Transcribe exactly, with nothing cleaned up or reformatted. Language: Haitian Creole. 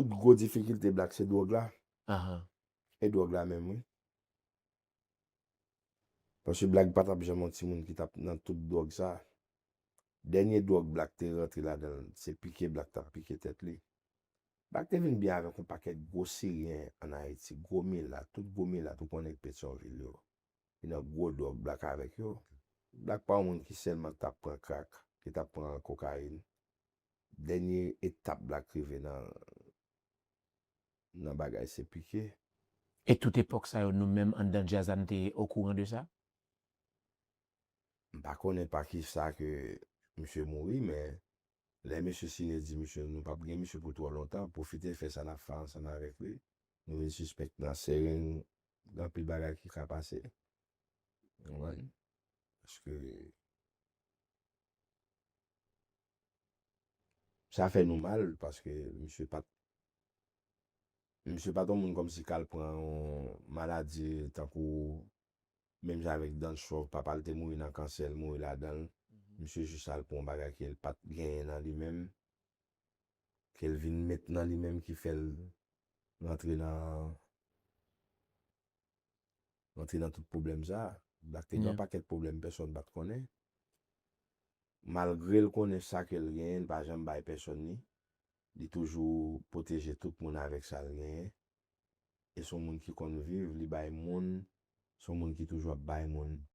Tout gwo difikilte Black se dwòg la. Ahan. E dwòg la menm, wi. Paske Black pa t ap janm yon timoun ki t ap nan tout dwòg sa. Dènye dwòg Black te rantre ladan l, se pike Black t ap pike tèt li. Black te vin byen avèk yon pakèt gwo Siryen ann Ayiti, gwo milat, tout gwo milat ou konnen k Petyonvil yo. Li nan gwo dwòg Black avèk yo. Black pa yon moun ki sèlman t ap pran krak, ki t ap pran kokayin. Dènye etap Black rive nan nan bagay se pike. E tout epòk sa yo, nou menm anndan djaz la, n te okouran de sa? M pa konnen pa ki sa ke misye mouri, men lè mesye Sine di misye nou p ap gen misye pou twò lontan, pwofite fè sa n ap fè ansanm avèk li. Nou vin sispèk nan seren, gen anpil bagay ki ka pase. Ou konprann? Paske sa fè nou mal, paske misye pa t misye pa t yon moun kòmsi k al pran yon maladi tankou menm jan avèk Don Stroke, papa l te mouri nan kansè, l mouri ladan l. Misye jis al pran yon bagay ke l pa t genyen nan li menm, ke l vin met nan li menm ki fè l rantre nan rantre nan tout pwoblèm sa. Black te gen yon pakèt pwoblèm pèsonn pa t konnen. Malgre l konnen sa ke l genyen, l pa janm bay pèsonn li. Li toujou pwoteje tout moun avèk sa l genyen. E se yon moun ki konn viv, li bay moun, se yon moun ki toujou ap bay moun.